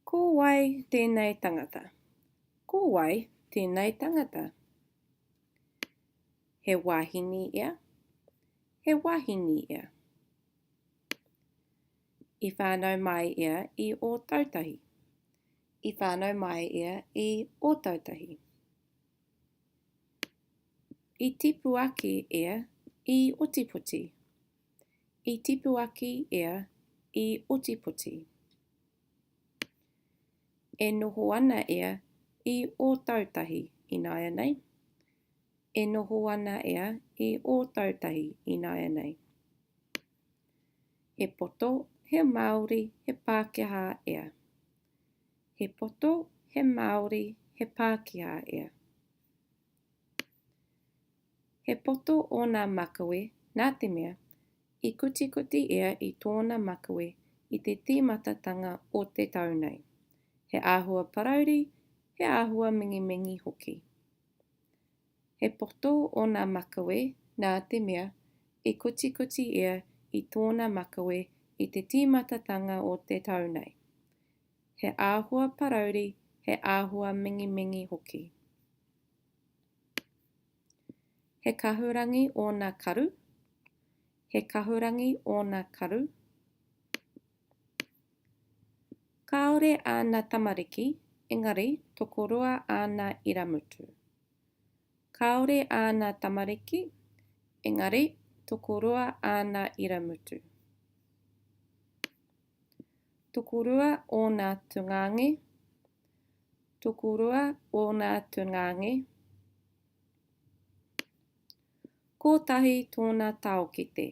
Ko wai tēnei tangata? Ko wai tēnei tangata? He wahine ia. He wahine ia. I whānau mai ia i Ōtautahi. I whānau mai ia i Ōtautahi. I tipu ake ia i Ōtepoti. I tipu ake ia i Ōtepoti. E noho ana ia i Ōtautahi ināianei. E noho ana ia i Ōtautahi ināianei. He poto, he Māori, he Pākehā ia. He poto, he Māori, he Pākehā ia. He poto ōna makawe nā te mea, i kutikuti ia i tōna makawe i te tīmatatanga o te tau nei. He āhua parauri, he āhua mingimingi hoki. He poto ōna makawe nā te mea, i kutikuti ia i tōna makawe i te tīmatatanga o te tau nei. He āhua parauri, he āhua mingimingi hoki. He kahurangi ōna karu. He kahurangi ōna karu. Kāore āna tamariki, engari tokorua āna iramutu. Kāore āna tamariki, engari tokorua āna iramutu. Tokorua ōna tungāne. Tokorua ōna tungāne. Kotahi tōna taokete.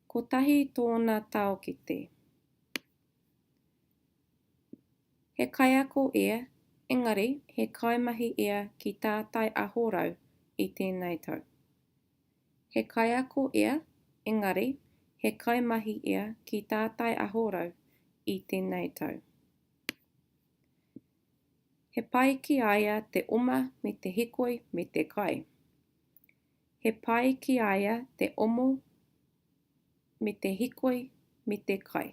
Kotahi tōna taokete. He kaiako ia, engari he kaimahi ia ki Tātai Aho Rau i tēnei tau. He kaiako ia, engari he kaimahi ia ki Tātai Aho Rau i tēnei tau. He pai ki a ia te oma me te hikoi me te kai. He pai ki a ia te omo me te hikoi me te kai.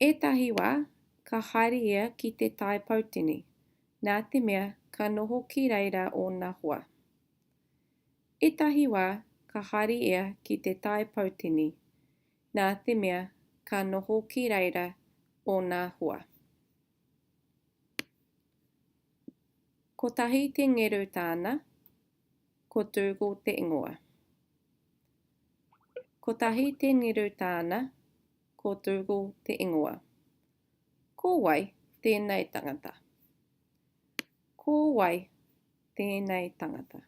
Ētahi wā, ka haere ia ki te tai poutini, nā te mea ka noho ki reira ōna hoa. Ētahi wā, ka haere ia ki te tai poutini, nā te mea ka noho ki reira ōna hoa. Kotahi te ngeru tāna, Ko Dougal te ingoa. Kotahi te ngeru tāna, ko Dougal te ingoa. Ko wai tēnei tangata? Ko wai tēnei tangata?